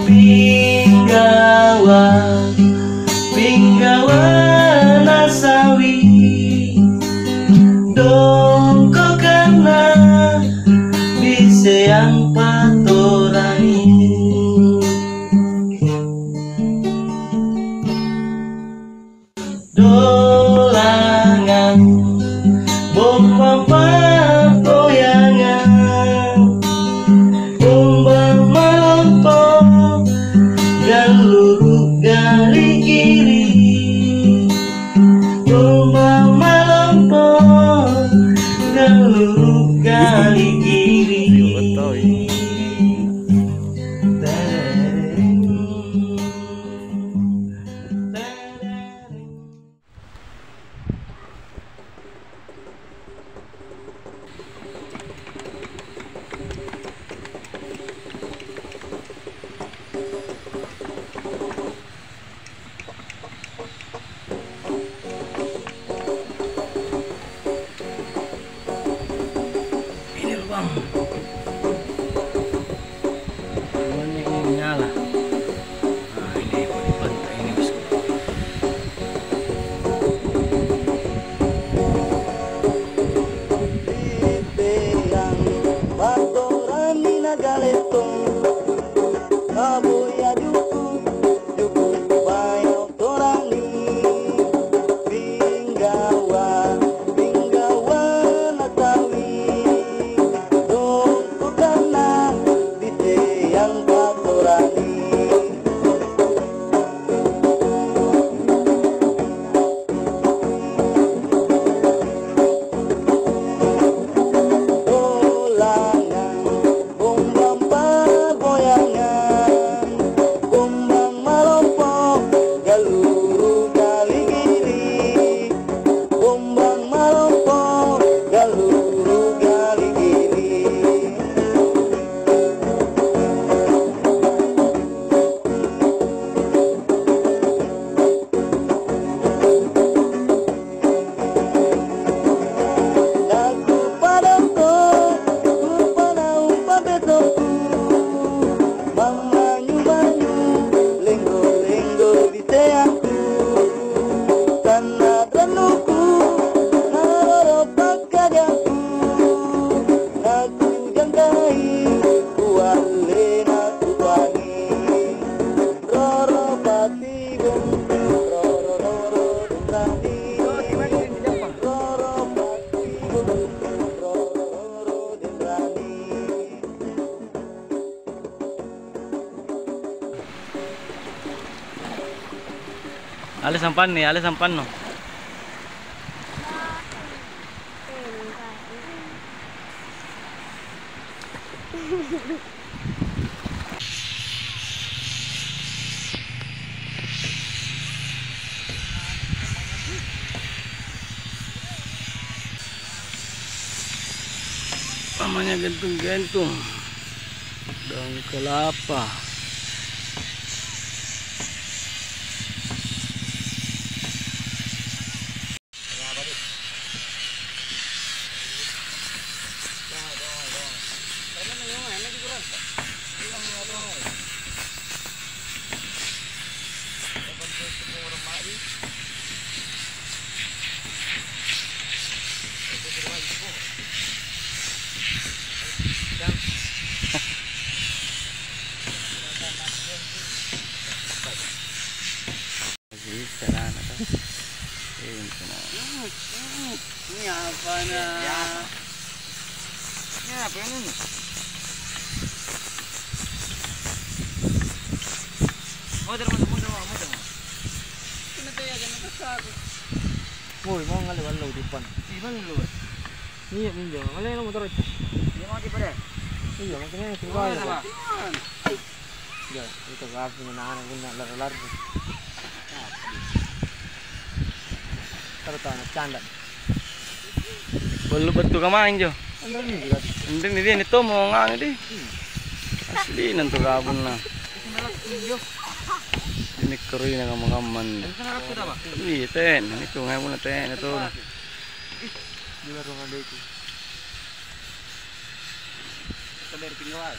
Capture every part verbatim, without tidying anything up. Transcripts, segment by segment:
Pinggawa, pinggawa nasawi, dongkokanna biseang patorangi. Dolangang, bombang pa'boyangang, bombang malompo, galluru' galigiri. Bombang malompo, galluru' galigiri. Ini lubang. Lubangnya ini nyala. Nah, ini kok di pantai ini, bosku. Ri teang battorani nagalettong, kaboya juku', juku' bayo torangi, pinggawa, pinggawa natawi, dongkokanna ri teang battorani. Dolangang, bombang pa'boyangang, bombang malompo, galluru' galigiri. Bombang malompo, galluru' galigiri. Nakupadongko, kupanaung pabetokku, mammanyu-manyu, lenggo-lenggo ri teangku, sanna' rannuku, naloro pakkajangku, nakujangkai, kualle nakupangi. Roro patibung, roro, roro denrani. Roro patibung, roro, roro denrani. Ale sampanni, ale sampanno. Namanya gentung-gentung daun kelapa. Masih celana tuh. Eh, ini kena. Ini apa, nah? Ya, apa? Ini apa ini? Modern, modern, modern, modern. Kenapa ya, kenapa aku? Woi, mau ngalih ballo depan. Ih, ballo. Iya, minjo. Ngalih motor itu. Iya, mau di pada? Iya, maksudnya, oh, coba ya. Apa? Ya, itu kapu anak-anak punna lari-lari. Terus tau anak canda. Ballo battu kamang jo. Anre ni dia. Anre ni dia ni tomo ngang di. Hmm. Asli nantu kabunna. Ini kerina kamang-kamang. Iya, ten. Ini tuh ngai punna ten itu. Di warung ada itu. Kita dari pinggir. Hah?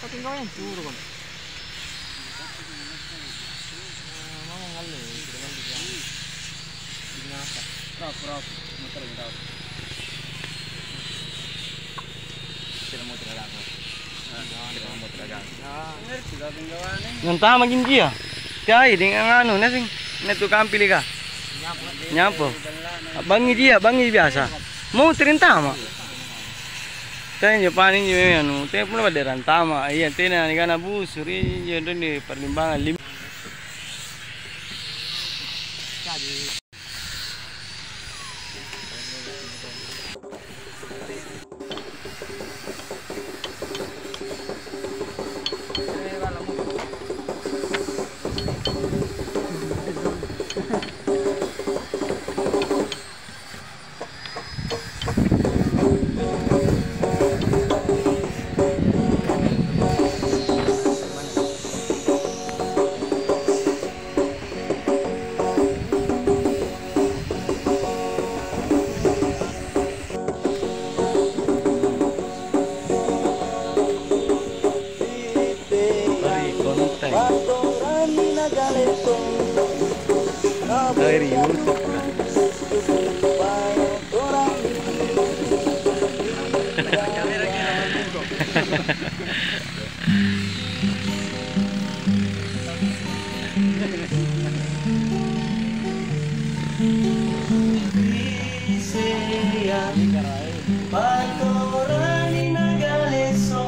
Patinggawa yang suruh kan. Mama ngalle, sudah kan dia. Ini apa? Rok, rok, motor yang tahu. Tidak mau terlalu. Nah, tidak mau terlalu. Nantama ginjia. Cai dengan anu nasing. Netu kampili ka. Nyapo. Bangi jia, bangi biasa. Mau terintama. Tena injo pani injo anu, tena punna pada rantama. Iya, tena nikana busuri injo, tena di perlimbangan lim-. Ri konten. Ri YouTube kan. Ri seang patorani nagaleso,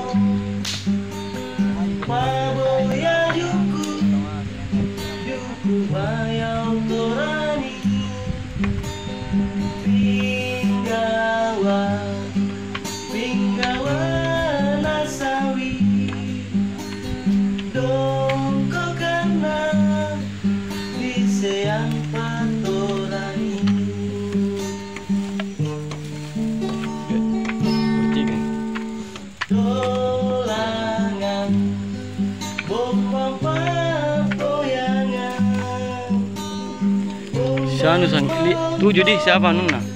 paboya juku, juku bayau torani, pinggawa, pinggawa nasawi, dongkokanna ri seang patorani. Dolangang, bombang pappoyangang. Sianu sangkli-, tuju di, siapa anunna?